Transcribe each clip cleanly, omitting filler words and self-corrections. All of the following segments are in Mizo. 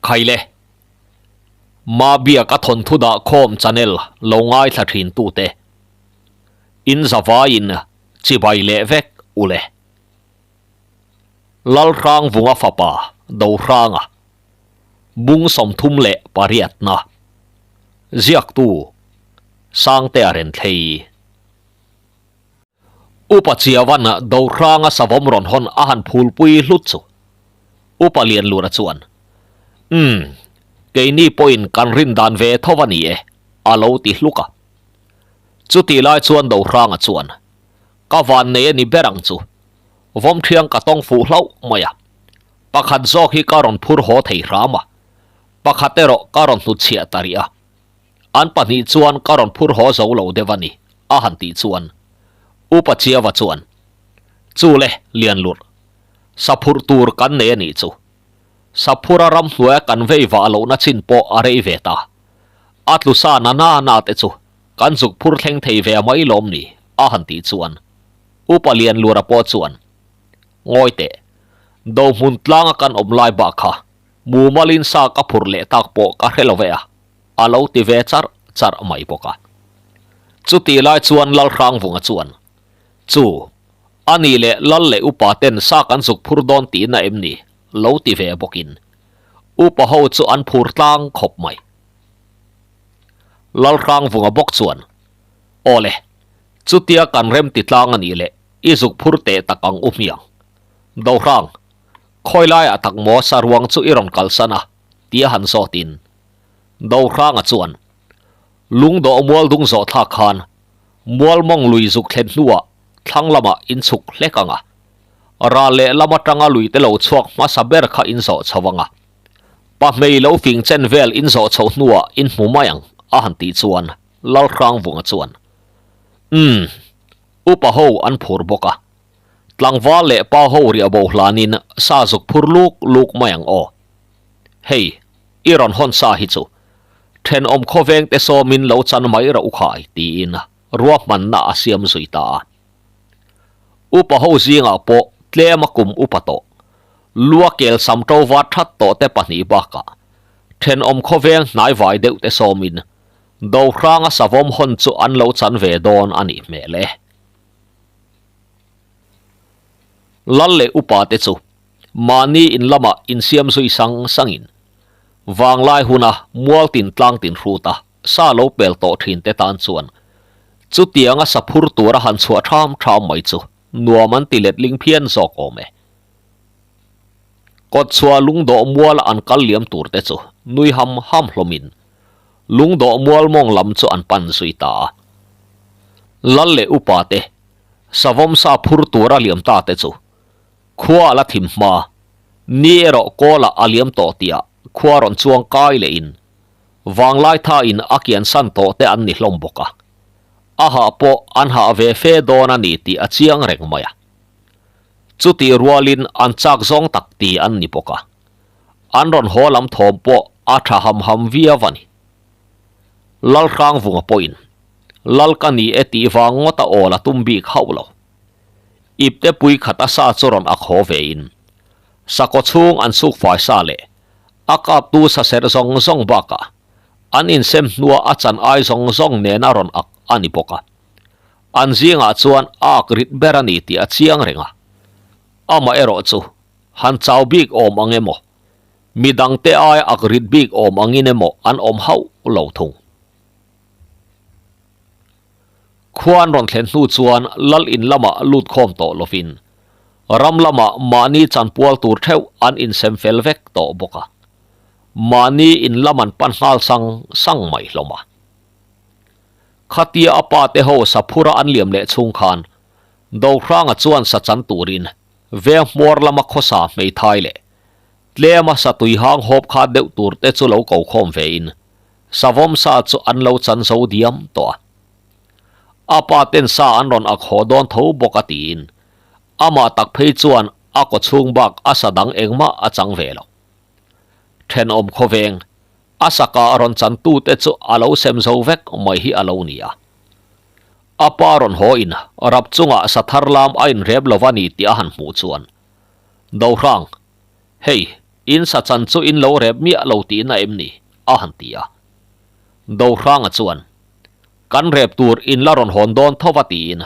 Khaile. Mabiak a thawnthu dah khawm channel lo ngaithla thin tute. In zavaiin chibai leh vek ule. Lalhrangvunga fapa Dohranga bung 38na ziaktu Sangtea Renthlei. Upa Chiavan Dohranga savawm rawn hawn a han phulpui hlut chu Upa Lianlura chuan, Umm, keini pawhin kan rin dan ve tho a ni e, a lo ti hluk a. Chutih lai chuan Dohranga chuan, Ka van nei a ni ber ang chu. Vawm thiang ka tawng fuh hlauh mai a. Pakhat zawk hi ka rawn phur haw thei hram a. Pakhat erawh ka rawn hnutchhiah ta rih a. An pahnih chuan ka rawn phur haw zo lo deuh a ni, a han tih chuan Upa Chiava chuan, Chu le, Lianlurh, sa phurh tur kan nei a nih chu. Sa phura ramhnuaia kan vei vah lohna chin pawh a rei ve ta. A tlu sa na na na te chu Kan zuk phur thleng thei ve mai lawm ni? a han tih chuan Upa Lianlura pawh chuan, Ngawi teh, do hmun tlanga kan awm lai bak kha mumalin sa ka phur leh tak pawh ka hre lo ve a, a lo ti ve charh charh mai bawk a. Chutih lai chuan Lalhrangvunga chuan, Chu, a ni leh Lal leh Upa ten sa kan zuk phur dawn tihna em ni? lo ti ve bawkin Upa ho chu an phur tlang khawp mai. Lalhrangvunga bawk chuan, Awle, chutia kan rem ti tlang a nih leh i zuk phur teh tak ang u hmiang. Dohrang, khawi laiah tak maw saruang chu i rawn kalsan a? tia han zawtin Dohranga chuan, Lungdawh mual dung zawh thlak khan mual mawng lui zuk thlen hnuah thlang lamah in chhuk hlek ang a, ral leh lam atanga lui te lo chhuak hmasa ber kha in zawh chho ang a. Pahmei lo fing chen vel in zawh chhoh hnuah in hmu mai ang, a han tih chuan Lalhrangvunga chuan, Umm, upa ho an phur bawk a, tlangval leh pa ho riah bo hlanin sa zuk phur luk luk mai ang aw. Hei, i rawn hawn sa hi chu thenawm khawveng te sawmin lo chan mai rawh u khai, tiin ruahmanna a siam zui ta a. Upa ho zingah pawh tlema kum upa tawh, lua kel sam to va that tawh te pahnih bakah thenawm khawveng hnaivai deuh te sawmin Dohranga savawm hawn chu an lo chan ve dawn a nih hmel e. Lal leh upa te chu mahni in lamah insiam zui sang sangin vanglai huna mualtin tlangtin hruta sa lo pel tawh thin te tan chuan chutianga sa phur tura han chhuah tham tham mai chu nuam an ti letling phian zawk awm e. Kawtchhuah lungdawh muala an kal liam tur te chu nui ham ham hlawmin lungdawh mual mawng lam chu an pan zui ta a. Lal leh upa te, savawm sa phur tura liam ta te chu khua a la thim hma, ni erawh kawlah a liam tawh tihah khua rawn chuang kai lehin vanglai thain a kian san tawh te an ni hlawm bawk a. A hah pawh an hah ve fe dawn a ni tih a chiang reng mai a. Chutih rualin an chak zawng tak ti an ni bawk a, an rawn haw lam thawm pawh a tha ham ham viau a ni. Lalhrangvunga pawhin Lal ka ni e tih vang ngawt a awl a tum bik hauh lo. Ipte pui khat a sa chu rawn ak haw vein sakaw chhung an suk fai sa leh a kaptu sa serh zawng zawng bakah an insem hnua a chan ai zawng zawng nena rawn ak a ni bawk a. An zingah chuan ak rit ber a ni tih a chiang reng a. Amaherawh chu, han chau bik awm ang emaw, mi dangte aia ak rit bik awm angin emaw an awm hauh lo thung. Khua an rawn thlen hnu chuan lal in lamah lut khawm tawh lovin, ram lamah mahni chanpual tur theuh an insem fel vek tawh bawk a. Mahni in lam an pan nghal sang sang mai hlawm a. Khatia a pa te ho saphura an liam leh chhung khan Dohranga chuan sa chan turin veng hmuar lama khawsa hmeithai leh tlema sa tui hang hawp kha deuh tur te chu lo ko khawm vein savawm sa chu an lo chan zo diam tawh a. A pa ten sa an rawn ak haw dawn tho bawk a tiin amah tak phei chuan a kaw chhung bak a sa dang engmah a chang ve lo. Thenawm khawveng A saka a rawn chantute chu a lo sem zo vek mai hi a lo ni a. A pa rawn haw in rap chungah sa thar lam a inrep lo a ni tih a han hmuh chuan, Dohrang, hei, In sa chan chu in lo rep miah lo tihna em ni? a han ti a. Dohranga chuan, Kan rep tur in la rawn hawn dawn tho va tiin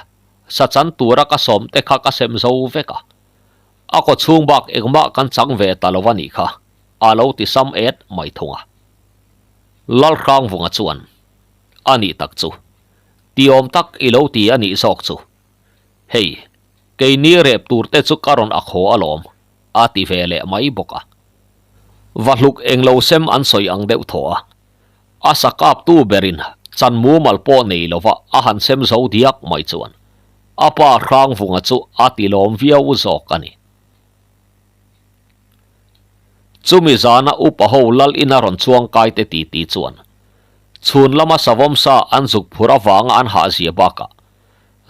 sa chan tura ka sawm te kha ka sem zo vek a. A kaw chhung bak engmah kan chang ve ta lo a nih kha, a lo ti sam et mai thung a. Lalhrangvunga chuan, A nih tak chu, tiawm tak i lo ti a nih zawk chu. Hei, keini rep tur te chu ka rawn a khaw alawm, a ti ve leh mai bawk a. Vahluk englo sem an sawi ang deuh thaw a, a sa kaptu berin chan mumal pawh nei lova a han sem zo diak mai chuan a pa Hrangvunga chu a ti lawm viau zawk a ni. Chumi zana upa ho lal ina rawn chuang kai te titi chuan chhun lama savawm sa an zuk phur avanga an hahzia bakah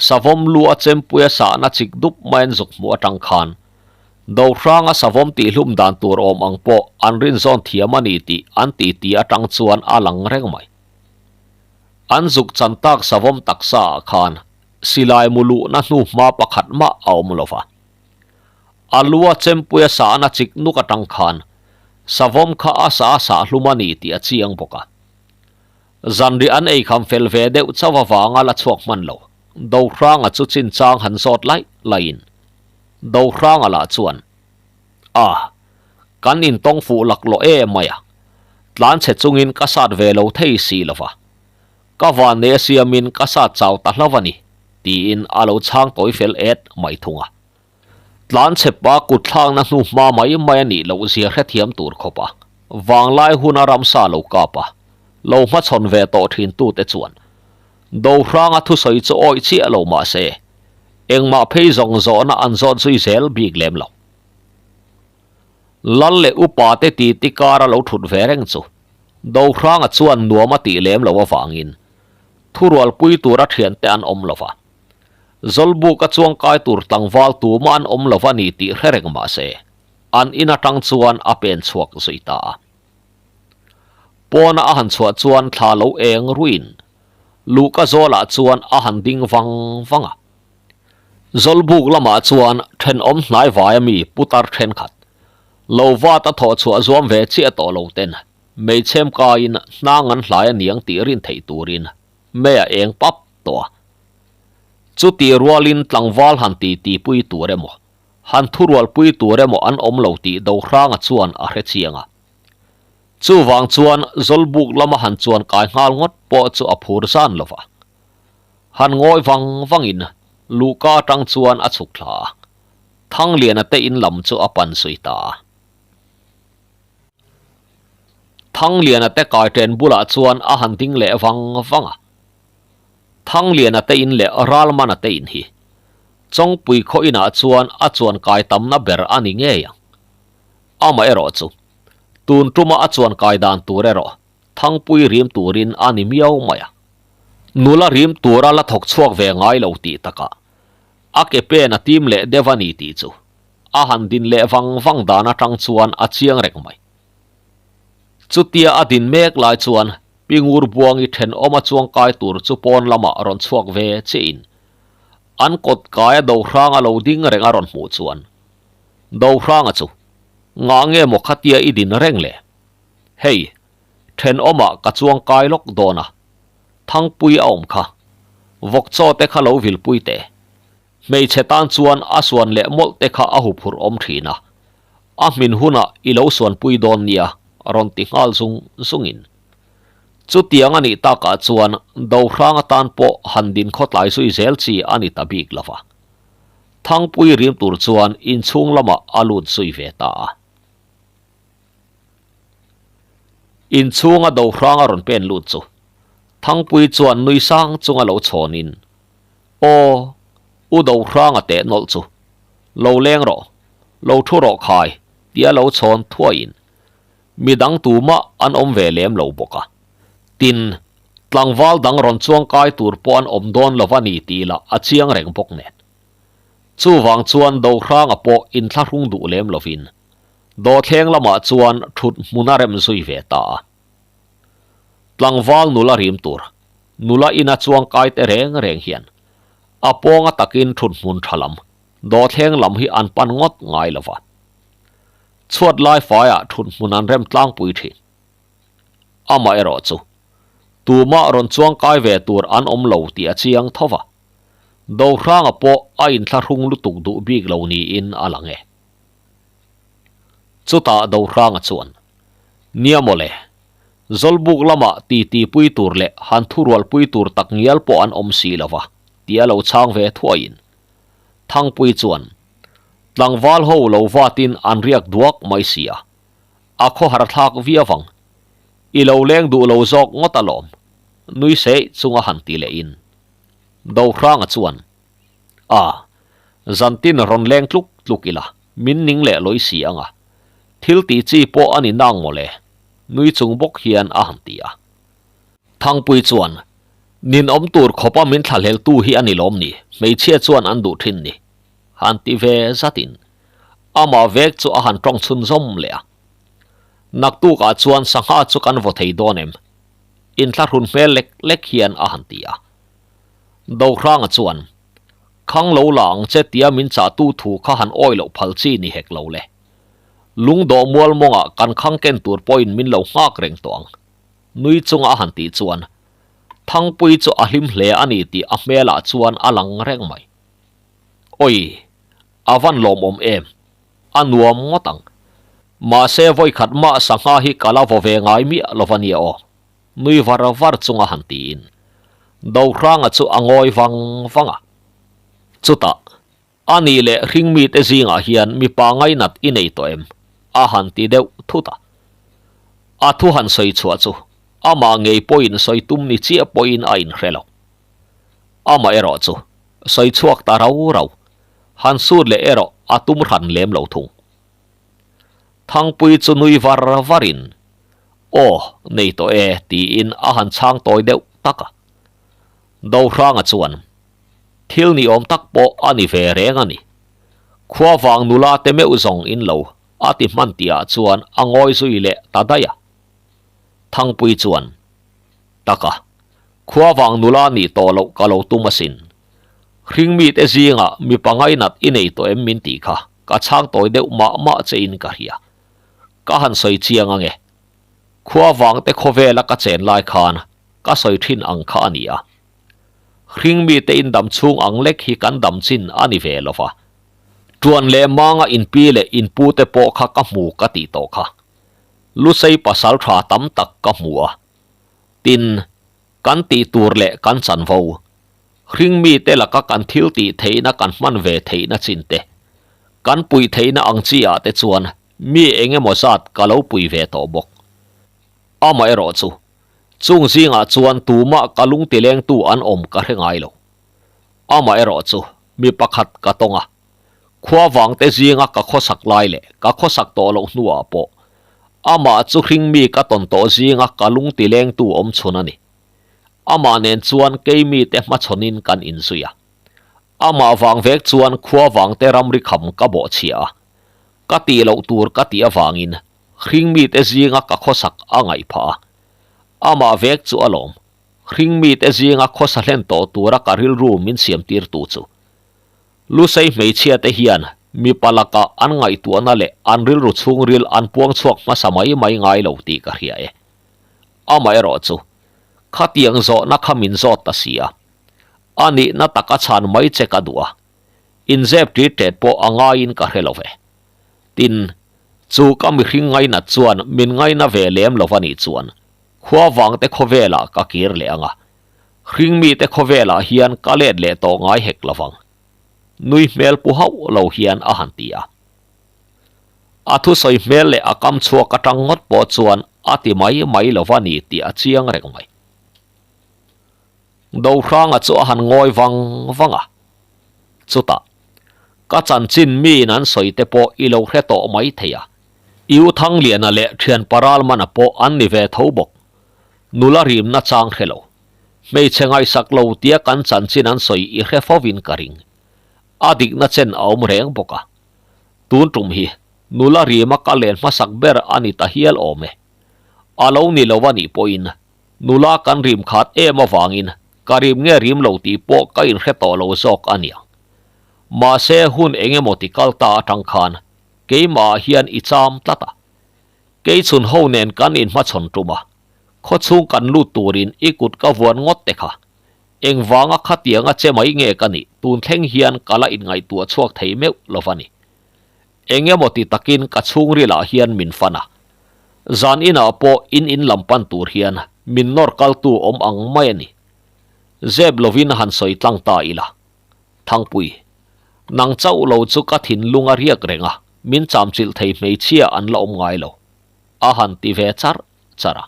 Savawm lu a chempuia sahna chik dup mai an zuk hmuh atang khan Dohranga savawm tihhlum dan tur awm ang pawh an rinzawn thiam a ni tih an titi atang chuan a lang reng mai. An zuk chan tak savawm taksa ah khan silai mu luhna hnu hma pakhat mah a awm lo va. A lu a chempuia sahna chik nuk atang khan savawm kha a sa a sahhlum a ni tih a chiang bawk a. Zanri an ei kham fel ve deuh chauh avanga la chhuak hman lo. Dohranga chu chinchang han zawt laih laihin Dohranga lah chuan, A, kan intawng fuh laklawh em mai a, tlanchhe chungin ka sat ve lo thei si lo va, ka vanneia siamin ka sat chau ta hlo a ni, tiin a lo chhang tawi fel et mai thung a. Tlanchhe pa kut thlakna hnu hma mai mai a nih loh zia hrethiam tur khawp a, vanglai huna ramsa lo kap a, lo hmachhawn ve tawh thin tute chuan Dohranga thusawi chu awih chiah lo mah se, engmah phei zawng zawhna an zawt zui zel bik lem lo. Lal leh upa te titi kara lo thut ve reng chu Dohranga chuan nuam a tih lem lo avangin thurualpui tura thiante an awm lo va. Zawlbuk a chuangkai tur tlangval tumah an awm lo a ni tih hre reng mah se, an in atang chuan a pen chhuak zui ta a. Pawna a han chhuah chuan thla lo eng ruiin luhka zawlah chuan a han ding vang vang a. Zawlbuk lamah chuan thenawm hnai vaia mi putar thenkhat, lo vat a thawh chhuah zuam ve chiah tawh lo ten meichhem kaiin hnang an hlai a niang tih rin theih turin mei a eng pap tawh a. Chuti rualin tlangval han ti tihpui tur emaw, han thurualpui tur emaw an awm lo tih Dohranga chuan a hre chiang a. Chuvang chuan Zawlbuk lama han chuan kai nghal ngawt pawh chu a phur zan lo va. Han ngawi vang vangin luhka atang chuan a chhuk thla a, Thangliana te in lam chu a pan zui ta a. Thangliana te kaiṭen bulah chuan a han ding leh vang vang a. Thangliana te in leh Ralmana te in hi Chawngpui khaw inah chuan a chuan kai tamna ber a ni ngei ang. Amaherawh chu, tun tuma a chuan kai dan tur erawh Thangpui rim turin a ni miau mai a. Nula rim tura la thawk chhuak ve ngai lo tih takah a ke pen a tim leh deuh a ni tih chu a han din leh vang vang dan atang chuan a chiang reng mai. Chutia a din mek lai chuan Pingur Buangi thenawma chuangkai tur chu pawn lamah rawn chhuak ve chiahin an kawt kaia Dohranga lo ding reng a rawn hmuh chuan Dohranga chu ngah nge maw khatia i din reng le? Hei, thenawmah ka chuangkai lawk dawn a, Thangpui a awm kha, vawkchaw te kha lo vilpui teh. Hmeichhe tan chuan a suan leh mawlh te kha a huphurh awm thin a, a hmin hunah i lo suanpui dawn nia rawn ti nghal zung zungin. Chutiang a nih takah chuan Dohrang atan pawh han din khawtlai zui zel chi a ni ta bik lo va. Thangpui rim tur chuan inchhung lamah a lut zui ve ta a. Inchhunga Dohrang a rawn pen lut chu Thangpui chuan nui sang chunga lo chhawnin Aw, U Dohranga teh nawlh chu. Lo leng rawh, lo thu rawh khai, tia lo chhawn thuaiin midang tumah an awm ve lem lo bawk a. Tin, tlangval dang rawn chuangkai tur pawh an awm dawn lo a ni tih lah a chiang reng bawk nen. Chuvang chuan Dohranga pawh inthlahrung duh lem lovin dawhthleng lamah chuan thut hmun a rem zui ve ta a. Tlangval nula rim tur, nula ina chuangkai te reng reng hian a pawnga takin thut hmun tha lam, dawhthleng lam hi an pan ngawt ngai lo va. Chhuat lai faiah thut hmun an rem tlangpui thin. Amaherawh chu, tumah rawn chuang kai ve tur an awm lo tih a chiang tho va. Dohranga pawh a inthlahrung lutuk duh bik lo niin a lang e. Chutah Dohranga chuan, Nia mawle, Zawlbuk lamah titi pui tur leh han thurual pui tur tak ngial pawh an awm si lo va, tia lo chhang ve thuaiin Thangpui chuan tlangval ho lo vatin an riak duak mai si a, a khawhar thlak viau ang. I lo leng duh lo zawk ngawt alawm, nui seih chunga han ti lehin Dohranga chuan, A, zantin rawn leng tluk tluk ila, min ning leh lawi si ang a, thil tih chi pawh a ni nang mawle, nui chung bawk hian a han ti a. Thangpui chuan, Ninawm tur khawpa min thlahleltu hi a ni lawm ni, hmeichhia chuan an duh thin ni, han ti ve zatin amah vek chu a han tawng chhunzawm leh a. Naktukah chuan sangha chu kan vaw thei dawn em? Inthlahrun hmel lek lek hian a han ti a. Dohranga chuan, Khang lo la ang che tia min chahtu thu kha han awi loh phal chi ni hek lo le. Lungdawh mual mawngah kan khang ken tur pawhin min lo nghak reng tawh ang. Nui chunga a han tih chuan, Thangpui chu a hlim hle a ni tih a hmelah chuan a lang reng mai. Awi, a van lawmawm em? A nuam ngawt ang. Mahse vawikhat mah sangha hi ka la vaw ve ngai miah lo va nia aw. Nui var var chunga han tiin Dohranga chu a ngawi vang vang a. Chutah, A nih leh hringmite zingah hian mipa ngainat i nei tawh em? a han ti deuh thut a. A thu han sawi chhuah chu amah ngei pawhin sawi tum ni chiah pawhin a inhre lo. Amaherawh chu sawi chhuak ta rau rau, han sut leh erawh a tum hran lem lo thung. Thangpui chu nui var varin, Aw, nei tawh e, tiin a han chhang tawi deuh tak a. Dohranga chuan, Thil ni awm tak pawh a ni ve reng a ni. Khua vang nula te meuh zawng in lo, a ti hman tihah chuan a ngawi zui leh ta daih a. Thangpui chuan, Taka, khua vang nula nih tawh loh ka lo tum asin. Hringmite zingah mipa ngainat i nei tawh em min tih kha ka chhang tawi deuh mah mah che in ka hria. Ka han sawi chiang ange. Khua vangte khawvela ka chen lai khan ka sawi thin ang kha a ni a. Hringmite in dam chhung ang lek hi kan dam chin a ni ve lova. Tuan leh manga inpi leh inpute pawh kha ka hmu ka tih tawh kha. Lusei pasal tha tam tak ka hmu a. Tin, kan tih tur leh kan chanvo. Hringmite laka kan thil tih theihna kan hman ve theihna chin te, kan puih theihna ang chi ah te chuan mi eng emaw zat ka lo pui ve tawh bawk. Amaherawh chu, chung zingah chuan tumah ka lung tilengtu an awm ka hre ngai lo. Amaherawh chu, mi pakhat ka tawng a, khua vangte zinga ka khawsak lai leh ka khawsak tawh loh hnuah pawh amah chu hringmi ka tawn tawh zinga ka lung tilengtu awm chhun a ni. Amah nen chuan keimi te hmachhawnin kan inzui a. Amah vang vek chuan khua vangte ramri kham ka bawhchhia a. Ka tih loh tur ka tih avangin hringmite zinga ka khawsak a ngaih phah a. Amah vek chu alawm, hringmite zinga khawsa hlen tawh tura ka rilru min siamtirtu chu. Lusei hmeichhia te hian mipa lakah an ngaihtuahna leh an rilru chhungril an puang chhuak hmasa mai mai ngai lo tih ka hria e. Amaherawh chu, khatiang zawhna kha min zawt ta si a. A nihna taka chhan mai che ka duh a, inzep ṭit ṭet pawh a ngaiin ka hre lo ve. Tin, chu ka mihring ngainat chuan min ngaina ve lem lo va nih chuan, khua vangte khawvelah ka kir leh ang a, hringmite khawvelah hian ka let leh tawh ngai hek lo vang. Nui hmel pu hauh lo hian a han ti a. A thusawi hmel leh a kam chhuak atang ngawt pawh chuan a ti mai mai lo va ni tih a chiang reng mai. Dohranga chu a han ngawi vang vang a, chutah, Ka chanchin miin an sawi te pawh i lo hre tawh mai thei a, I U Thangliana leh thian Paralmana pawh an ni ve tho bawk. Nula rimna chang hre lo. Hmeichhe ngaihsak lo tia kan chanchin an sawi i hre fovin ka ring. A dikna chen a awm reng bawk a. Tun tum hi nula rima ka len hmasak ber a ni ta hial awm e. A lo ni lo a nih pawhin nula kan rim khat em avangin ka rim nge rim lo tih pawh ka inhre tawh lo zawk a niang. Mahse hun eng emaw ti kal ta atang khan keimahah hian i cham tlat a. Kei chhun ho nen kan inhmachhawn tum a, khawchhung kan lut turin i kut ka vuan ngawt te kha. Engvanga khatianga che mai nge ka nih tun thleng hian ka la inngaihtuah chhuak thei meuh lo va ni. Eng emaw ti takin ka chhungrilah hian min fan a. Zan inah pawh in in lam pan tur hian min nawr kaltu awm ang mai a ni. Zep lovin han sawi tlang ta ila. Thangpui, nang chauh lo chu ka thinlung a riak reng a, min chamchilh thei hmeichhia an la awm ngai lo, a han ti ve charh charh a.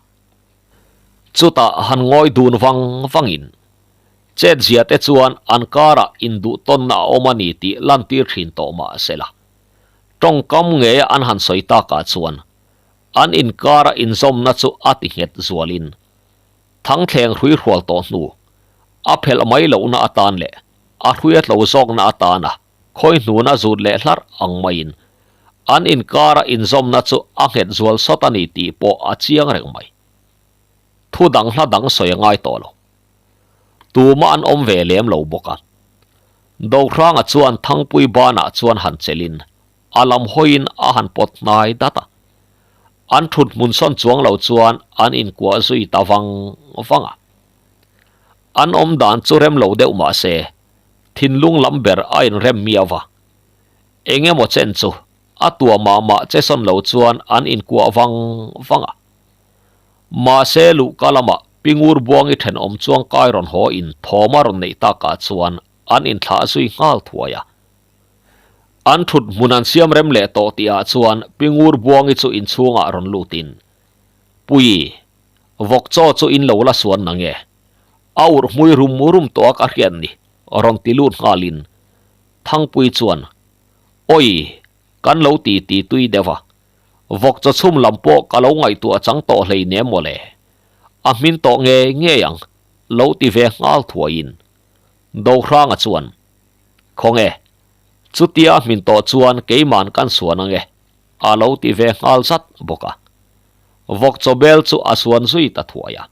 Chutah han ngawi dun vang vangin, Chetzia te chuan an karah induhtawnna a awm a ni tih lantir thin tawh mah sela. Tawngkam ngeia an han sawi takah chuan an inkara inzawmna chu a ti nghet zualin Thangthleng hrui hrual tawh hnu a phelh mai lohna atan leh a hrui a tlo zawkna atana khawi hnuna zut leh hlarh ang maiin an inkara inzawmna chu a nghet zual sawt a ni tih pawh a chiang reng mai. Thu dang hla dang sawi a ngai tawh lo. Tumah an awm ve lem lo bawk a. Dohranga chuan Thangpui banah chuan han chelin a lam hawiin a han pawt hnai dat a. An thut hmun sawn chuang lo chuan an inkuah zui ta vang vang a. An awm dan chu rem lo deuh mah se, thinlung lam ber a inrem miau va. Eng emaw chen chu a tua mah mah che sawn lo chuan an inkuah vang vang a. Mahse luhka lamah Pingur Buangi thenawm chuang kai rawn haw in thawm a rawn neih takah chuan an inthlah zui nghal thuai a. An thut hmun an siam rem leh tawh tihah chuan Pingur Buangi chu inchhungah rawn lutin, Pui, vawk chaw chu in lo la suan na nge? A urh hmui rum rum tawh a ka hriat ni, rawn ti lut nghalin Thangpui chuan, Awi, kan lo ti ti tui deuh a, Vawk chaw chhum lam pawh ka lo ngaihtuah chang tawh hlei nem mawle. A hmin tawh ngei ngei ang, lo ti ve nghal thuaiin. Dohranga chuan, Khawnge, chutia a hmin tawh chuan keiman kan suan ange, a lo ti ve nghal zat bawk a. Vawk chaw bel chu a suan zui ta thuai a.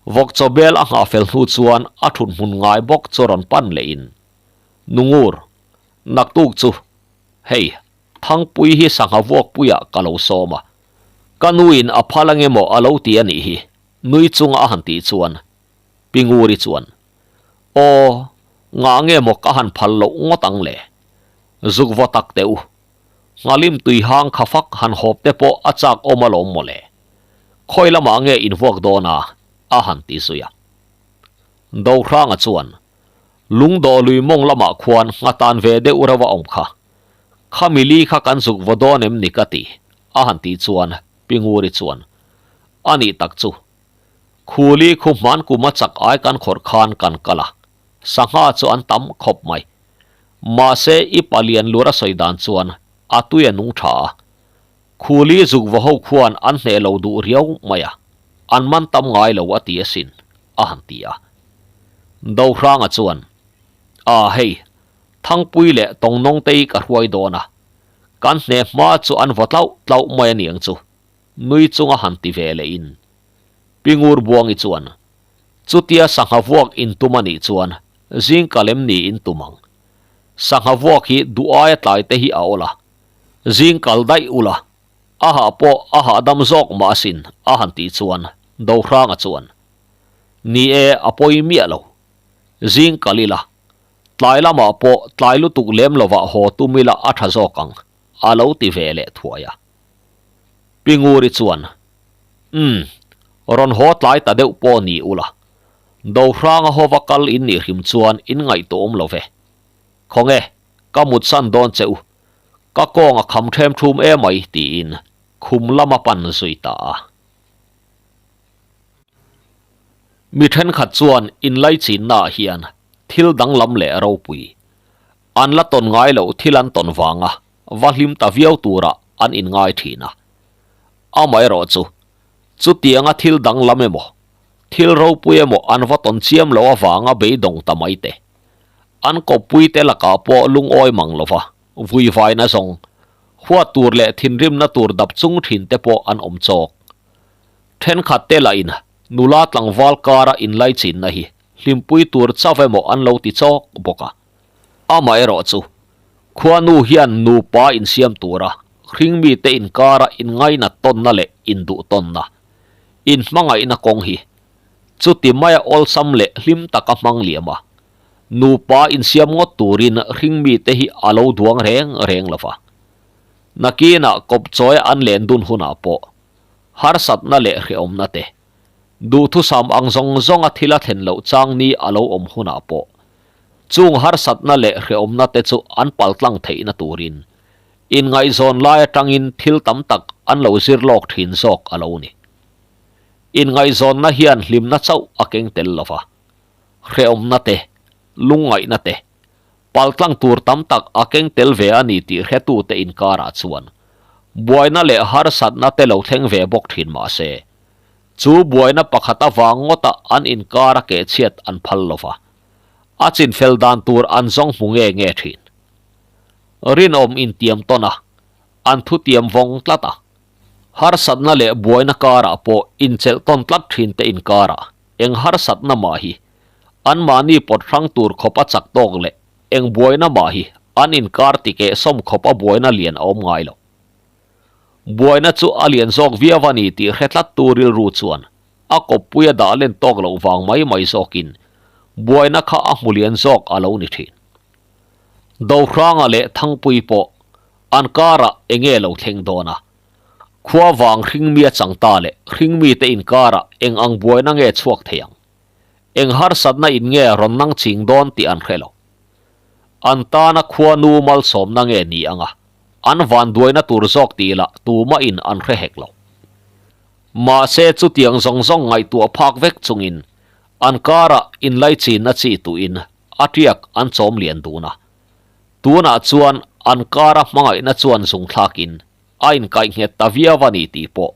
Vawk chaw bel a nghah fel hnu chuan a thut hmun ngai bawk chu rawn pan lehin, Nungur, naktuk chu Hei, Thangpui hi sangha vuakpuiah ka lo sawm a, ka nuin a phal ange maw a lo ti a nih hi, nui chunga a han tih chuan Pi Nguri chuan, Aw, ngah nge maw ka han phal loh ngawt ang le? Zuk vaw tak teh u, nghalim tui hang kha fak han hawp te pawh a chak awm alawm maw le? Khawi lamah nge in vuak dawn a? a han ti zui a. Dohranga chuan, Lungdawh lui mawng lamah khuan nghatan ve deuh reuh a awm kha. Khami li kha kan zuk vaw dawn em ni ka ti, a han tih chuan Pi Nguri chuan, A nih tak chu. Khuli khu hman kum a chak ai kan khawrh khan kan kal a, sangha chu an tam khawp mai. Mahse i palian lur a sawi dan chuan a tui a nung tha a. Khuli zuk vaw ho khuan an hneh lo duh riau mai a, an man tam ngai lo a ti asin, a han ti a. Dohranga chuan, A hei, Thangpui leh Tawngnawngtei ka hruai dawn a, kan hneh hma chu an vaw tlauh tlauh mai aniang chu, nui chunga han ti ve lehin. Pi Ngurbuangi chuan, Chutia sangha vuak in tum a nih chuan zingka lem ni in tum ang. Sangha vuak hi duh aia tlai te hi a awl a, Zing kal daih ula, a hah pawh a hahdam zawk mah asin, a han tih chuan Dohranga chuan, Ni e, a pawi miah lo. Zing kal ila, tlai lamah pawh tlai lutuk lem lovah haw tum ila a tha zawk ang, a lo ti ve leh thuai a. Pi Nguri chuan, Umm, rawn haw tlai ta deuh pawh ni ula, Dohranga hova kal in nih hrim chuan in ngaihtuahawm lo ve. Khawnge, ka mutsan dawn che u, Ka kawng a kham ṭhem ṭhum emai tiin khum lama pan zui ta a. Mi ṭhenkhat chuan inlaichinnaah hian thil danglam leh ropui, an la tawn ngai loh thil an tawn vanga va hlim ta viau turah an inngai ṭhin a. Amaherawh chu, chutianga thil danglam emaw, thil ropui emaw an va tawn chiam loh avanga beidawng ta mai te, An kawppuite lakah pawh lungawi mang lo va, vuivaina zawng, huat tur leh thinrimna tur dap chung thin te pawh an awm chawk. Thenkhat te lahin nula tlangval kara inlaichinna hi hlimpui tur chauh emaw an lo ti chawk bawk a. Amaherawhchu, Khuanu hian nupa insiam tura hringmite inkara inngainat tawnna leh induhtawnna, inhmangaihna kawng hi chuti maia awlsam leh hlim taka hmang liam a, nupa insiam ngawt turin hringmite hi a lo duang reng reng lo va. Nakinah kawpchawia an len dun hunah pawh harsatna leh hrehawmna te, duhthusam ang zawng zawnga thil a thlen loh chang ni a lo awm hunah pawh chung harsatna leh hrehawmna te chu an paltlang theihna turin inngaihzawn lai atangin thil tam tak an lo zir lawk thin zawk a lo ni. Inngaihzawnna hian hlimna chauh a keng tel lo va, hrehawmna te, lungngaihna te, Paltlang tur tam tak a keng tel ve a ni tih hretute inkarah chuan buaina leh harsatna te lo thleng ve bawk thin mah se, chu buaina pakhat avang ngawta an inkara kehchhiat an phal lo va, a chinfel dan tur an zawng hmu nge nge thin. Rinawm intiam tawn a, an thutiam vawng tlat a. Harsatna leh buaina karah pawh inchelh tawn tlat thin te inkarah eng harsatna mah hi anmahni pawt hrang tur khawp a chak tawk leh eng buaina mah hi an inkar ti keh sawm khawp a buaina lian a awm ngai lo. Buaina chu a lian zawk viau a ni tih hre tlat tu rilru chuan a kawppui a dah len tawk loh vang mai mai zawkin buaina kha a hmu lian zawk a lo ni thin. Dohranga leh Thangpui pawh an karah enge lo thleng dawn a? Khua vang hringmi a chang ta leh hringmite inkarah eng ang buaina nge chhuak thei ang? Eng harsatna in nge rawn nang ching dawn tih an hre lo. An tana khua nu malsawmna nge ni ang a, an vanduaina tur zawk tih lah tumah in an hre hek lo. Mahse chutiang zawng zawng ngaihtuah phak vek chungin an karah inlaichinna chi tuhin a tiak an chawm lian dun a. Tunah chuan an kara hmangaihna chuan zung thlakin a inkaih nghet ta viau a ni tih pawh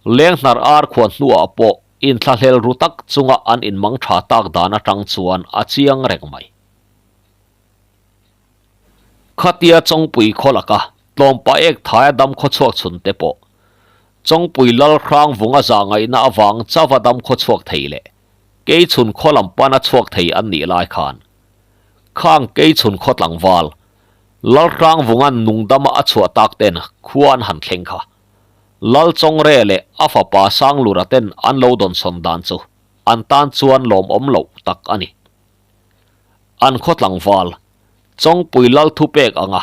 Lenghnar ar khuan hnuah pawh inthlahlel ru tak chunga an inmang tha tak dan atang chuan a chiang reng mai. Khatia Chawngpui khaw laka tlawmpa ek thaia dam khawchhuak chhun te pawh Chawngpui lal hrang vunga zah ngaihna avang chauva dam khawchhuak thei leh Keichhun khaw lam pana chhuak thei an nih lai khan Khang Keichhun khaw tlangval Lalhrangvunga'n nungdama a chhuah tak ten khua an han thleng kha. Lal Chawngre leh a fapa Sanglura ten an lo dawnsawn dan chu an tan chuan lawmawm loh tak a ni. An khaw tlangval Chawngpui Lal thupek anga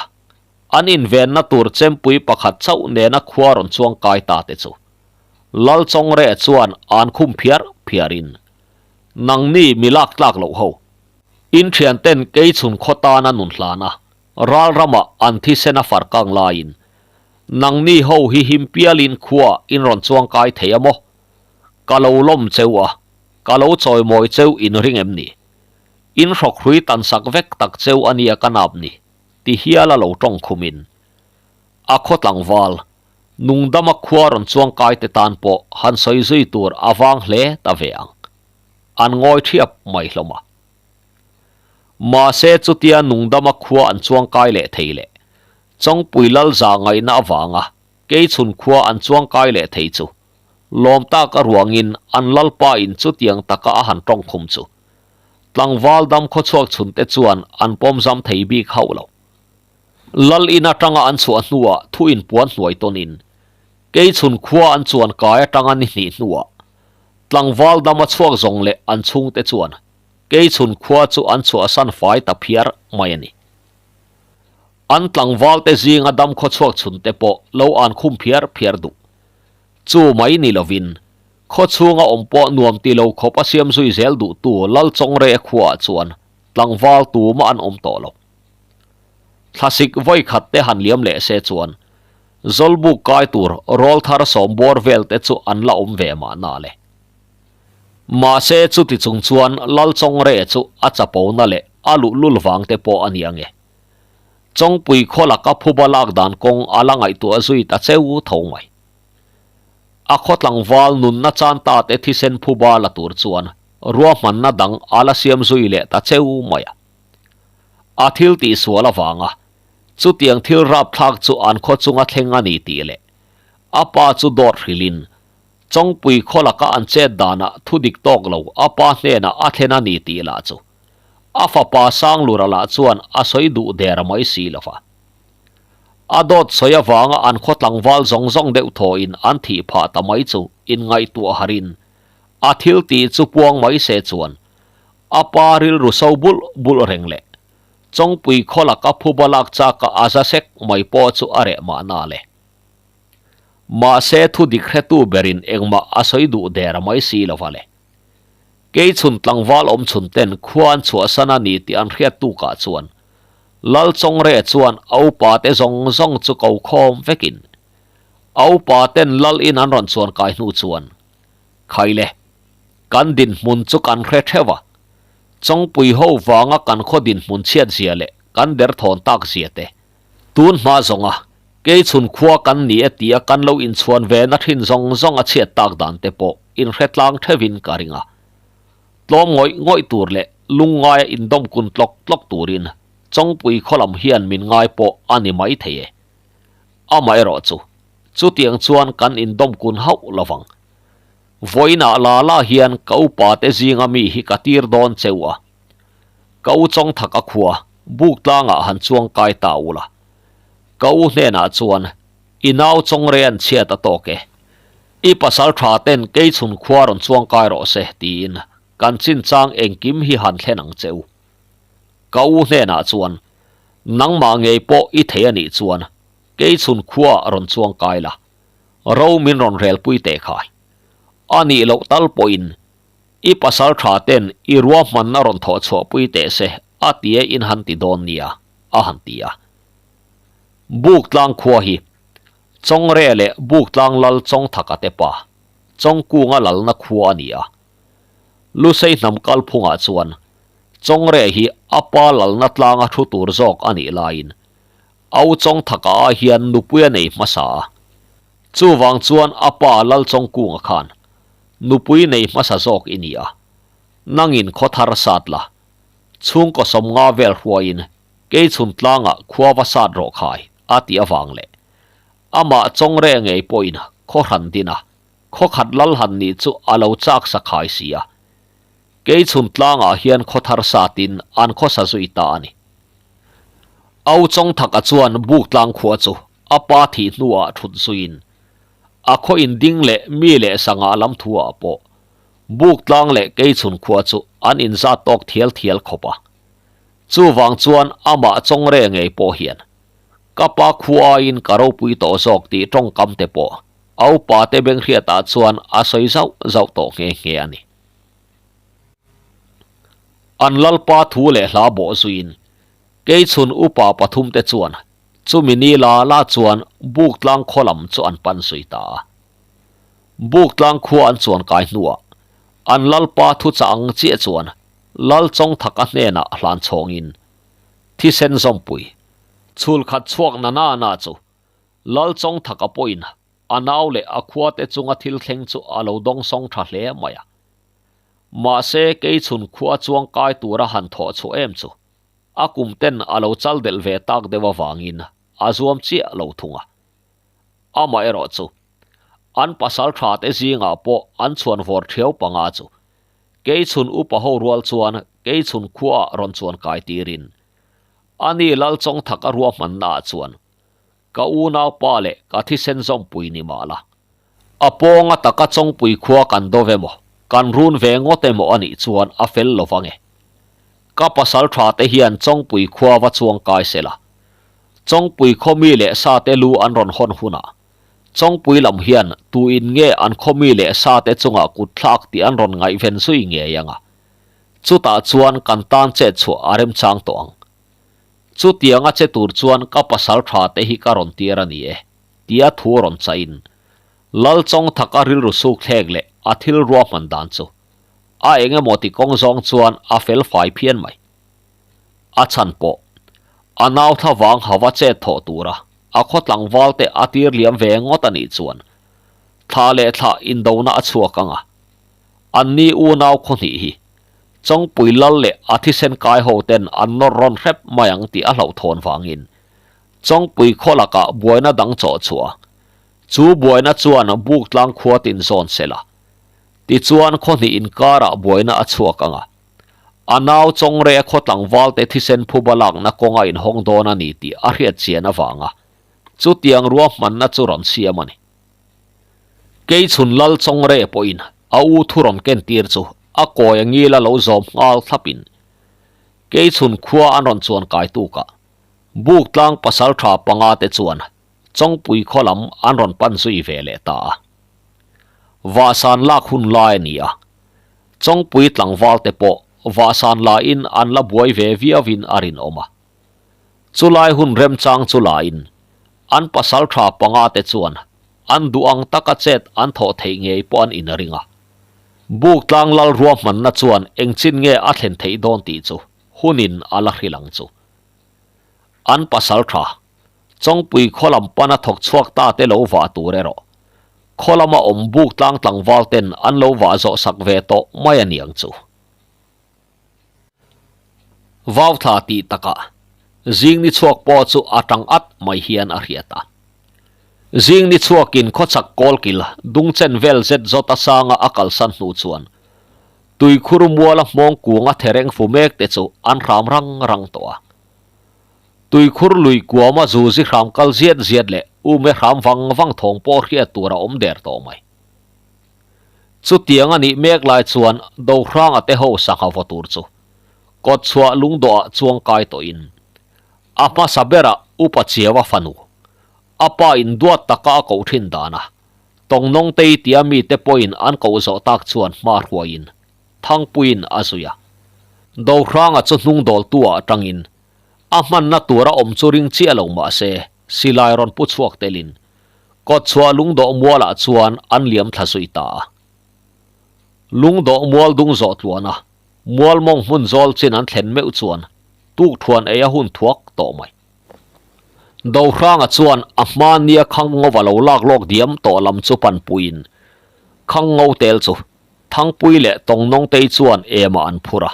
an invenna tur chempui pakhat chauh nena khua rawn chuang kai ta te chu Lal Chawngre chuan an khum phiar phiarin, Nangni mi lak tlak loh ho. In thian ten keichhun khaw tana nun hlan a, ral ramah an thisen a far kang laiin, nangni ho hi him pialin khua in rawn chuang kai thei a maw? Ka lo lawm cheu a, ka lo chawimawi cheu in ring em ni? In hrawkhrui tan sak vek tak cheu a nia ka nap ni, ti hial a lo tawng khumin a khaw tlangval, nungdama khua rawn chuang kai te tan pawh han sawi zui tur a vang hle ta ve ang. An ngawi thiap mai hlawm a. Mahse chutia nungdama khua an chuang kai leh thei leh Chawngpui lal za ngaihna avanga Keichhun khua an chuang kai leh thei chu lawm tak a ruangin an lalpa in chutiang taka a han tawng khum chu tlangval dam khawchhuak chhunte chuan an pawm zam thei bik hauh lo. Lal in atanga an chhuah hnuah thu inpuan hnuai tawnin Keichhun khua an chuan kai atanga ni hnih hnuah tlangval dam a chhuak zawng leh an chhungte chuan Keichhun khua chu an chhuahsan fai ta phiar mai a ni. An tlangvalte zinga dam khaw chhuak chhunte pawh lo an khum phiar phiar duh. Chu mai ni lovin khaw chhunga awm pawh nuam ti lo khawp a siam zui zel duhtu Lal Chawngre khuaah chuan tlangval tumah an awm tawh lo. Thlasik vawi khat te han liam leh se chuan Zawlbuk kai tur rawl thar sawm bawr vel te chu an la awm ve mahna le. Mahse chuti chung chuan Lal Chawngre chu a chapona leh a luhlul vang te pawh a ni ange. Chawngpui khaw laka phuba lak dan kawng a la ngaihtuah zui ta cheu tho mai. A khaw tlangval nunna chan ta te thisen phuba la tur chuan ruahmanna dang a la siam zui leh ta cheu mai a. A thil tihsual avanga Chutiang thil rapthlak chu an khaw chunga thleng a ni tih leh a pa chu dawt hrilhin Chawngpui khaw laka an chet danah thu dik tawk lo a pa hnenah a thlen a ni tih lah chu. A fapa Sanglura lah chuan a sawi duh der mai si lo va. A dawt sawi avanga an khaw tlangval zawng zawng deuh thawhin an thih phah ta mai chu inngaihtuah harin a thil tih chu puang mai se chuan a pa rilru so bulh bulh reng leh Chawngpui khaw laka phuba lak chaka a za sek mai pawh chu a reh mahna le. Mahse thu dik hretu berin engmah a sawi duh der mai si lo va le. Keichhun tlangval awm chhun ten khua an chhuahsan a ni tih an hriat tukah chuan Lal Chawngre chuan a upa te zawng zawng chu ko khawm vekin a upa ten Lal in an rawn chuan kai hnu chuan Khaile, kan dinhmun chu kan hre theuh a, Chawngpui ho vanga kan khaw dinhmun chhiat zia leh kan derthawn tak zia te Tun hma zawnga Keichhun khua kan ni e tia kan lo inchhuan ve na thin zawng zawng a chhiat tak dan te pawh inhre tlang theuhin ka ring a. Tlawm ngawih ngawih tur leh lungngaia indawm kun tlawk tlawk turin Chawngpui khaw lam hian min ngai pawh a ni mai thei e. Amaherawh chu, chutiang chuan kan indawm kun hauh lo vang. Vawiinah la la hian ka upa te zinga mi hi ka tir dawn cheu a. Ka u Chawngthak a khua, buk tlangah han chuang kai ta u la. Ka u hnenah chuan, I nau Chawngre an chhiat a tawk e. I pasal tha ten Keichhun khua rawn chuang kai rawh se, tiin kan chinchang engkim hi han thlen ang che u. Ka u hnenah chuan, Nangmah ngei pawh i thei a nih chuan Keichhun khua rawn chuang kai la, ro min rawn relpui teh khai. A nih loh tal pawhin I pasal tha ten i ruahmanna rawn thawh chhuahpui teh se a ti e in han ti dawn nia, a han ti a. Buktlang khua hi Chawngre leh Buktlang lal Chawngthaka te pa, Chawngkunga lalna khua a ni a. Lusei hnam kalphungah chuan Chawngre hi a pa lalna tlanga thu tur zawk a nih laiin Au Chawngthaka ah hian nupui a nei hmasa a. Chuvang chuan a pa lal Chawngkunga khan Nupui nei hmasa zawk i ni a, nangin khaw thar sat la, chhungkaw sawmnga vel hruaiin Keichhun tlangah khua va sat rawh khai a ti avang leh amah Chawngre ngei pawhin khaw hran din a, khaw khat lal han nih chu a lo chak sa khai si a. Keichhun tlangah hian khaw thar satin an khawsa zui ta a ni. Au Chawngthaka chuan Buktlang khua chu a pa thih hnuah thut zuiin A khaw inding leh mi leh sangah lam thu ah pawh Buktlang leh Keichhun khua chu an inzat tawk thial thial khawp a. Chuvang chuan amah Chawngre ngei pawh hian ka pa khua aiin ka ropui tawh zawk tih tawngkam te pawh a upa te benghriatah chuan a sawi zauh zauh tawh nghe nghe a ni. An lalpa thu leh hla bawh zuiin Keichhun upa pathum te chuan Chumi ni la la chuan Buktlang khaw lam chu an pan zui ta a. Buktlang khua an chuan kai hnuah an lalpa thuchah ang chiah chuan Lal Chawngthaka hnenah hlan chhawngin thisen zawmpui chhul khat chhuak na na na chu Lal Chawngthaka pawhin a nau leh a khuate chunga thil thleng chu a lo dawngsawng tha hle mai a. Mahse Keichhun khua chuang kai tura han thawh chhuah em chu A kum ten a lo chal delh ve tak deuh avangin a zuam chiah lo thung a. Amaherawh chu, an pasal tha te zingah pawh an chhuan vawr thiau panga chu Keichhun upa ho rual chuan Keichhun khuaah rawn chuan kai tirin ani Lalchawngthaka ruahmannaah chuan Ka unaupa leh ka thisen zawmpui ni mah la. A pawnga taka Chawngpui khua kan do ve maw, kan run ve ngawt emaw a nih chuan a fel lo vang e. Ka pasal tha te hian Chawngpui khua va chuang kai se la. Chawngpui khaw mi leh sa te lu an rawn hawn hunah Chawngpui lam hian tu in nge an khaw mi leh sa te chungah kut thlak tih an rawn ngaihven zui ngei ang a. Chutah chuan kan tan chet chhuah a remchang tawh ang. Chutianga che tur chuan ka pasal tha te hi ka rawn tir a ni e, tia thu rawn chahin Lal Chawngthaka rilru suk thlek leh a thil ruahman dan chu a eng emaw ti kawng zawng chuan a fel fai phian mai. A chhan pawh a nau thlavang hava chet thawh tura a khaw tlangval te a tir liam ve ngawt a nih chuan thla leh thla indona a chhuak ang a, anni unau khaw hnih hi Chawngpui lal leh a thisen kai ho ten an nawr rawn hrep mai ang tih a hlauhthawn vangin Chawngpui khaw lakah buaina dang chawh chhuah a, chu buaina chuan Buktlang khua tin zawn se la. Tichuan khaw hnih inkarah buaina a chhuak ang a. A nau Chawngre khaw tlangvalte thisen phuba lakna kawnga inhawng dawn a ni tih a hriat chian avanga chutiang ruahmanna chu rawn siam a ni. Keichhun Lal Chawngre pawhin a u thu rawn kentir chu a kawi a ngila lo zawm nghal thlapin Keichhun khua an rawn chuan kai tukah Buktlang pasaltha panga te chuan Chawngpui khaw lam an rawn pan zui ve leh ta a. Vahsan lak hun lai a ni a, Chawngpui tlangval te pawh vahsan lain an la buai ve viauin a rinawm a. Chulai hun remchang chu lain an pasaltha panga te chuan an duh ang taka chet an thawh theih ngei pawh an inring a. Buktlang lal ruahmanna chuan engchin nge a thlen theih dawn tih chu hunin a la hrilh ang chu. An pasaltha Chawngpui khaw lam pana thawk chhuak ta te lo vah tur erawh khaw lama awm buk tlang tlangval ten an lo vah zawh sak ve tawh mai a niang chu. Vau thla tih takah zing ni chhuak pawh chu a tang at mai hian a hriat a. Zing ni chhuakin khawchhak kawlkil dungchen vel zet zawt a sanga a kalsan hnu chuan tuikhur muala hmawng kunga thereng fu mek te chu an hram rang rang tawh a. Tuikhur lui kuama zuzi hram kal ziat ziat leh ume hram vang vang thawng pawh hriat tur a awm der tawh mai. Chutiang a nih mek lai chuan Dohranga te ho sangha vaw tur chu kawtchhuah lungdawhah chuang kai tawhin a hmasa berah Upa Chiaua fanu a pa in duat taka a koh thin dana Tawngnawngtei tia mite pawhin an koh zawh tak chuan hma hruaiin Thangpuiin a zui a. Dohranga chu hnungdawltu-ah atangin a hmanna tura awm chu ring chiah lo mah se, silai rawn pu chhuak telin kawtchhuah lungdawh mualah chuan an liam thla zui ta a. Lungdawh mual dung zawh tluana mual mawng hmun zawl chin an thlen meuh chuan tukthuan ei a hun thuak tawh mai. Dohranga chuan a hma nia khang ngova lo lak lawk diam tawh lam chu panpuiin khang ngo tel chu Thangpui leh Tawngnawngtei chuan emah an phur a.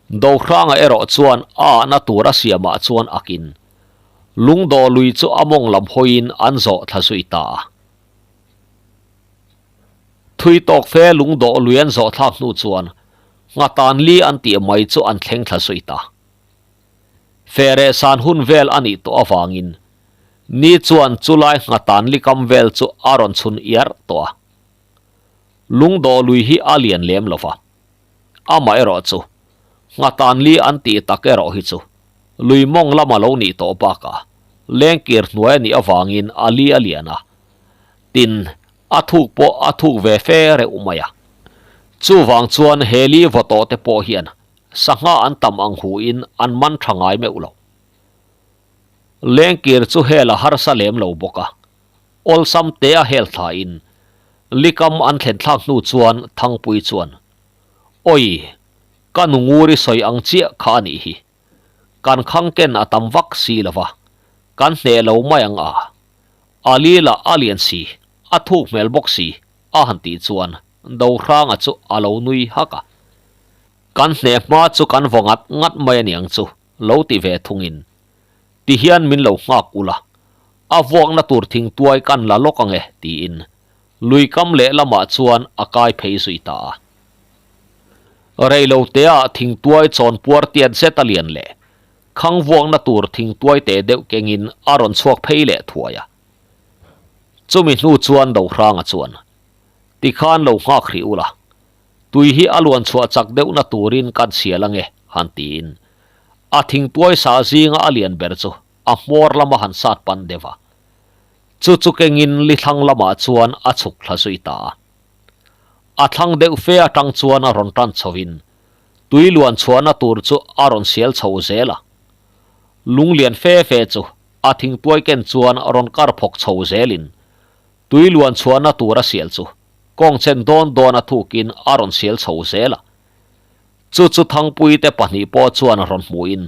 Dohranga erawh chuan a ahna tur a siamah chuan akin Lungdawh lui chu a mawng lam hawiin an zawh thla zui ta a. Thui tawk fe Lungdawh lui an zawh thlak hnu chuan Nghatan li an tih mai chu an thleng thla zui ta. Fereh san hun vel a nih tawh avangin ni chuan chulai Nghatan li kam vel chu a rawn chhun iar tawh a. Lungdawh lui hi a lian lem lo va. Amaherawh chu, Nghatan li an tih tak erawh hi chu lui mawng lama lo nih tawh bakah lengkir hnuai a nih avangin a li a lian a, tin, a thuk pawh a thuk ve fe reuh mai a. Chuvang chuan he li vaw tawh te pawh hian sangha an tam ang huin an man tha ngai meuh lo. Lengkir chu hel a harsa lem lo bawk a, Awlsam te a hel thlain Likam an thlen thlak hnu chuan Thangpui chuan, Awi, ka nu nguri sawi ang chiah kha a nih hi. Kan khang ken a tam vak si lo va, kan hneh lo mai ang a. A li lah a lian si, a thuk hmel bawk si, a han tih chuan Dohranga chu a lo nui hak a. Kan hneh hma chu kan vaw ngat ngat mai a niang chu, lo ti ve thungin Ti hian min lo nghak ula, a vuakna tur thingtuai kan la lawk ange tiin lui kam lehlamah chuan a kai phei zui ta a. Reiloteah thingtuai chawn puar tiat zet a lian leh khang vuakna tur thingtuai teh deuh kengin a rawn chhuak phei leh thuai a. Chumi hnu chuan Dohranga chuan, Tikhan lo nghak hrih ula, Tui hi a luan chhuah chak deuhna turin kan chhial ange, han tiin. A thingtuai sa zinga a lian ber chu a hmawr lama han sat pan deuh a. Chu chu kengin li thlang lamah chuan a chhuk thla zui ta a. A thlang deuh fe atang chuan a rawn tan chhovin tui luan chhuahna tur chu a rawn sial chho zel a. Lung lian fe fe chu a thingtuai ken chuan rawn kar phawk chho zelin tui luan chhuahna tur a sial chu Kawng chen dawn dawn a thukin a rawn sial chho zel a. Chu chu Thangpui te pahnih pawh chuan rawn hmuhin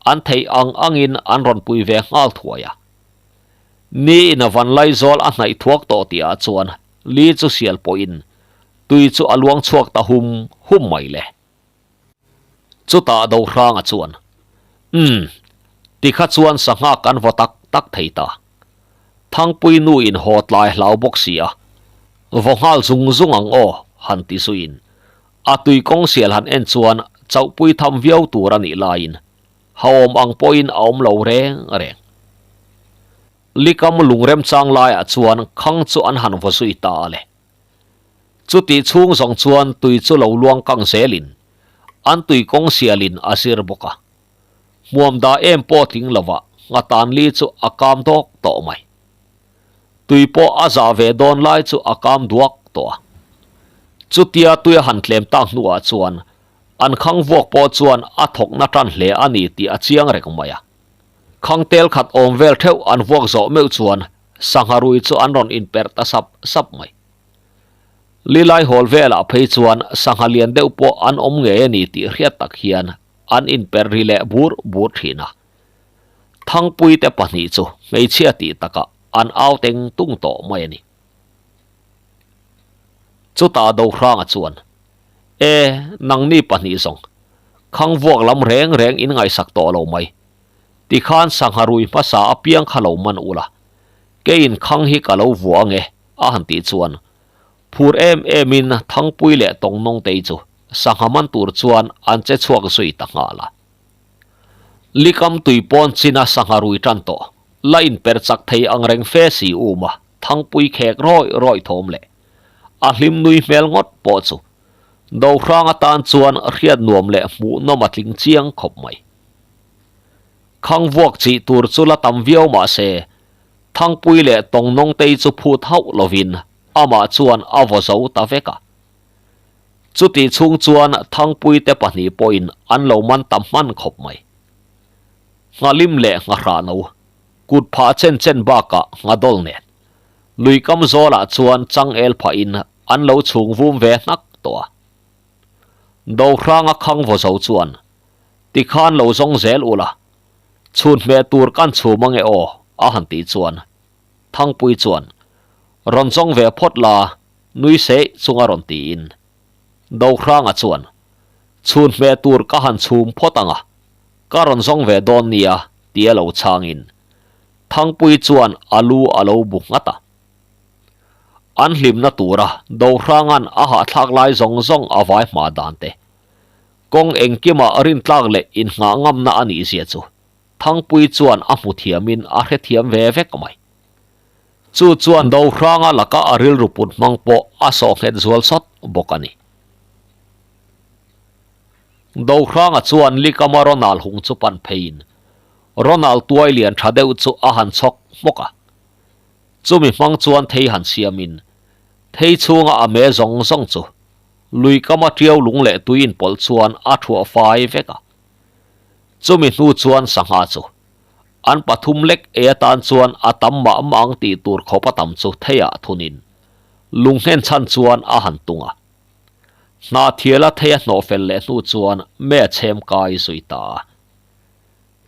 an theih ang angin an rawn pui ve nghal thuai a. Ni in a van laizawl a hnaih thuak tawh tihah chuan li chu sial pawhin tui chu a luang chhuak ta hum hum mai le. Chutah Dohranga chuan, Umm, tikha chuan sangha kan vaw tak tak thei ta. Thangpui nu in haw tlai hlau bawk si a, vaw nghal zung zung ang aw, han ti zuiin a tui kawng sial han en chuan chauhpui tham viau tur a nih laiin hauhawm ang pawhin a awm lo reng reng. Likam lungremchang laiah chuan khang chu an han vaw zui ta a le. Chutih chhung zawng chuan tui chu lo luang kang zelin an tui kawng sialin a zir bawk a. Hmuam dah em pawh tling lovah nghatan li chu a kam dawk tawh mai. Tui pawh a zah ve dawn lai chu a kam duak tawh a. Chutia tui a han tlem tak hnuah chuan an khang vuak pawh chuan a thawkna tan hle a ni tih a chiang reng mai a. Khang tel khat awm vel theuh an vuak zawh meuh chuan sangha rui chu an rawn inperh ta sap sap mai. Lilai hawl velah phei chuan sangha lian deuh pawh an awm ngei a ni tih hriat tak hian an inperh ri leh bur bur thin a. Thangpuite pahnih chu hmeichhia tih takah an au teng tung tawh mai a ni. Chutah Dohranga chuan, E, nangni pahnih zawng, khang vuak lam reng reng in ngaihsak tawh lo mai. Tikhan sangha rui hmasa apiang kha lo man ula, keiin khang hi ka lo vuah ange, a han tih chuan phur em emin Thangpui leh Tawngnawngtei chu sangha man tur chuan an che chhuak zui ta nghal a. Likam tui pawn china sangha rui tan tawh, la inper chak thei ang reng fe si um a, Thangpui khek rawih rawih thawm leh a hlim nui hmel ngawt pawh chu Dohrang atan chuan hriat nuam leh hmuhnawm a tling chiang khawp mai. Khang vuak chih tur chu la tam viau mah se, Thangpui leh Tawngnawngtei chu phut hauh lovin amah chuan a vaw zo ta vek a. Chutih chhung chuan Thangpuite pahnih pawhin an lo man ta hman khawp mai. Nghalim leh Nghahrahno, kut phah chen chen bakah Nghadawl nen, lui kam zawlah chuan changel phahin an lo chhung vum ve hnak tawh a. Dohranga khang vaw zo chuan, Tikhan lo zawng zel ula, chhun hmeh tur kan chhum ange aw, a han tih chuan Thangpui chuan, Rawn zawng ve phawt la, nui seih chunga rawn tiin. Dohranga chuan, Chhun hmeh tur ka han chhum phawt ang a, ka rawn zawng ve dawn nia, tia lo chhangin Thangpui chuan a lu a lo bu nghat a. An hlimna tura Dohranga'n a hahthlak lai zawng zawng a vai hma dan te, kawng engkimah rintlak leh inngah ngamna a nih zia chu Thangpui chuan a hmu thiamin a hrethiam ve vek mai. Chu chuan Dohranga laka a rilru put hmang pawh a sawh nghet zual sawt bawk a ni. Dohranga chuan Likama Ronald hung chu pan pheiin Ronald tuai lian tha deuh chu a han chhawk hmawk a. Chumi hmang chuan thei han siamin thei chhunga a me zawng zawng chu lui kama tiau lung leh tui inpawlh chuan a thuah fai vek a. Chumi hnu chuan sangha chu an pathum lek ei atan chuan a tam mah mah ang tih tur khawp a tam chu theiah thunin lung nghen chhan chuan a han tung a. Hnahthiala thei a hnawh fel leh hnu chuan me a chhem kai zui ta a.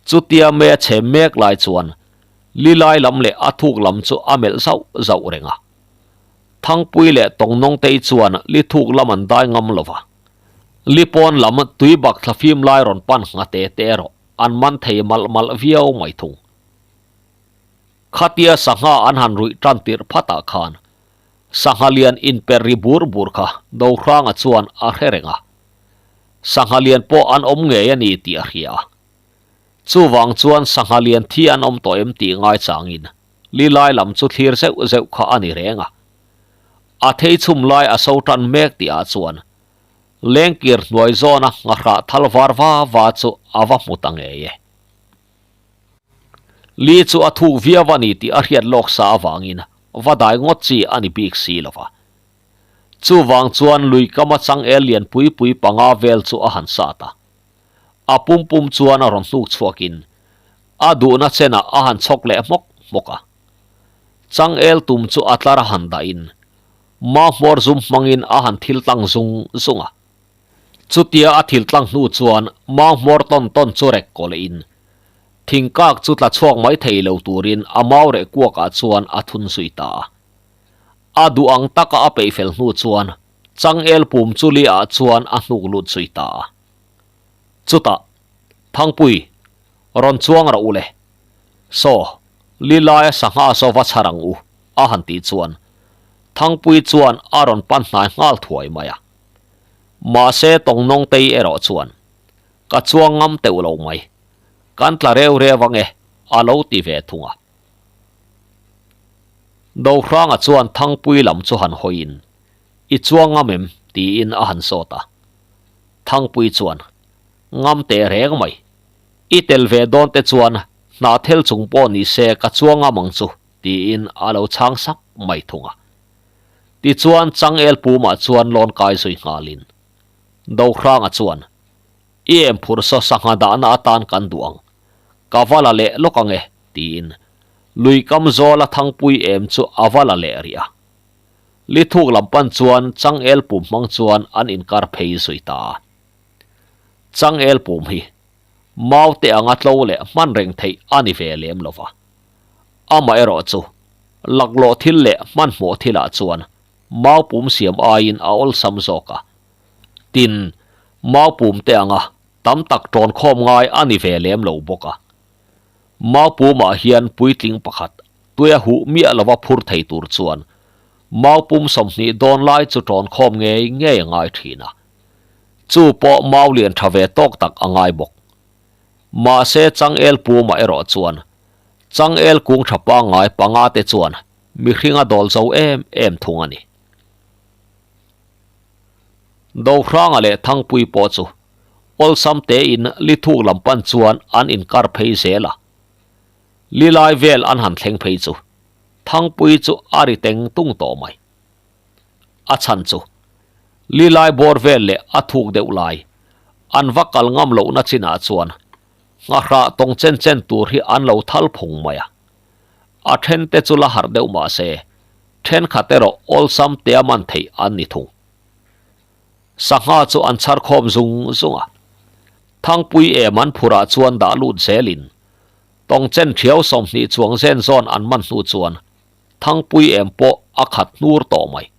Chutia me a chhem mek lai chuan li lai lam leh a thuk lam chu a melh zauh zauh reng a. Thangpui leh Tawngnawngtei chuan li thuk lam an dai ngam lo va. Li pawn lam tui bak thla fim lai rawn pan ngha te te erawh an man thei malh malh viau mai thung. Khatia sangha an han ruih tan tirh phatah khan sangha lian inper ri bur bur kha Dohranga chuan a hre reng a. Sangha lian pawh an awm ngei a ni tih a hria a. Chuvang chuan sangha lian thi an awm tawh em tih ngai changin li lai lam chu thlir zeuh zeuh kha a ni reng a. A thei chhum lai a so tan mek tih ah chuan lengkir hnuai zawna nghahrah thal var va va chu a va hmu ta ngei e. Li chu a thuk viau a ni tih a hriat lawk sa avangin va dai ngawt chi a ni bik si lo va. Chuvang chuan lui kama changel lian pui pui panga vel chu a han sat a. A pum pum chuan a rawn hnuk chhuakin a duhna chenah a han chhawk leh hmawk hmawk a. Changel tum chu a tlar a han dahin ma hmawr zum hmangin a han thil tlang zung zung a. Chutia a thil tlang hnu chuan ma hmawr tawn tawn chu rek kawlehin thingkak chu tla chhuak mai thei lo turin a mau reh kuakah chuan a thun zui ta a. A duh ang taka a peih fel hnu chuan changel pum chu li ah chuan a hnuk lut zui ta a. Chutah, Thangpui, rawn chuang rawh u le. Saw, li laia sangha saw va chhar ang u, a han tih chuan Thangpui chuan a rawn pan hnai nghal thuai mai a. Mahse Tawngnawngtei erawh chuan. Ka chuang ngam teuh lo mai. Kan tla reu reu ang e, a lo ti ve thung a. Dohranga chuan Thangpui lam chu han hawiin, I chuang ngam em? tiin a han sawt a. Thangpui chuan, Ngam teh reng mai. I tel ve dawn te chuan hna thel chung pawh ni se ka chuang ngam ang chu, tiin a lo chhang sap mai thung a. Tichuan Changel pumah chuan lawn kai zui nghalin, Dohranga chuan, I em phur saw sangha dahna atan kan duh ang. Ka va la leh lawk ang e, tiin lui kam zawla thangpui em chu a va la leh rih a. Li thuk lam pan chuan changel pum hmang chuan an inkar phei zui ta a. Changel pum hi mau te anga tlo leh hman reng theih a ni ve lem lo va. Amaherawh chu laklawh thil leh hmanhmawh thilah chuan mau pum siam aiin a awlsam zawk a. Tin, mau pum te anga tam tak tawn khawm ngai a ni ve lem lo bawk a. Mau pumah hian puitling pakhat tuia huh miah lova phur thei tur chuan mau pum 20 dawn lai chu tawn khawm ngei ngei a ngai thin a. Chu pawh mau lian tha ve tawk tak a ngai bawk. Mahse changel pumah erawh chuan changel kung tha pangngai panga te chuan mihring a dawl zo em em thung a ni. Dohranga leh Thangpui pawh chu awlsam tein li thuk lam pan chuan an inkar phei zel a. Li lai vel an han thleng phei chu Thangpui chu a ri teng tung tawh mai. A chhan chu li lai bawr vel leh a thuk deuh lai an va kal ngam lohna chinah chuan nghahrah tawng chen chen tur hi an lo thal phung mai a. A then te chu la harh deuh mah se thenkhat erawh awlsam tea man theih an ni thung. Sangha chu an chhar khawm zung zung a. Thangpui em an phurah chuan dah lut zelin tawng chen thiau 20 chuang zen zawn an man hnu chuan Thangpui em pawh a khat hnur tawh mai.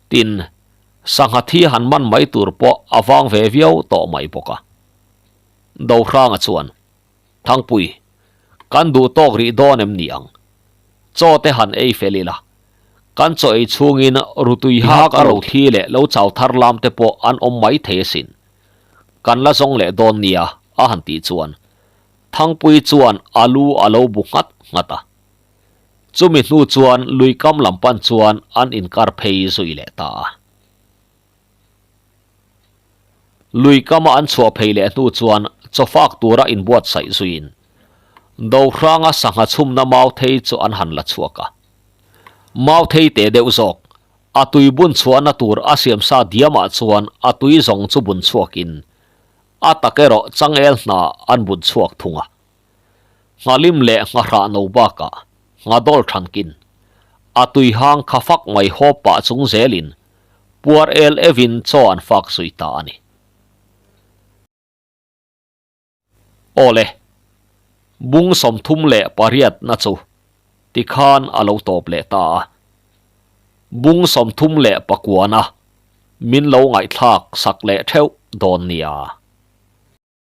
Tin, sangha thi han man mai tur pawh a vang ve viau tawh mai bawk a. Dohranga chuan, Thangpui, kan duh tawk rih dawn em ni ang? Chaw te han ei fel ila. Kan chaw ei chhungin rutui hak a ro thi leh lo chau thar lam te pawh an awm mai thei asin. Kan la zawng leh dawn nia, a han tih chuan Thangpui chuan a lu a lo bu nghat nghat a. Chumi hnu chuan lui kam lam pan chuan an inkar phei zui leh ta a. Lui kama an chhuah phei leh hnu chuan chawfak tura inbuatsaih zuiin Dohranga sangha chhumna mau thei chu an han la chhuak a. Mau thei teh deuh zawk, a tui bun chhuahna tur a siamsa diamah chuan a tui zawng chu bun chhuakin a tak erawh changel hna an bun chhuak thung a. Nghalim leh nghahrah no bakah nghadawl thankin a tui hang kha fak mai hawp pah chung zelin puar el evin chaw an fak zui ta a ni. Awle, bung 38 na chu tikhan a lo tawp leh ta a. Bung 39 na min lo ngaihthlak sak leh theuh dawn nia.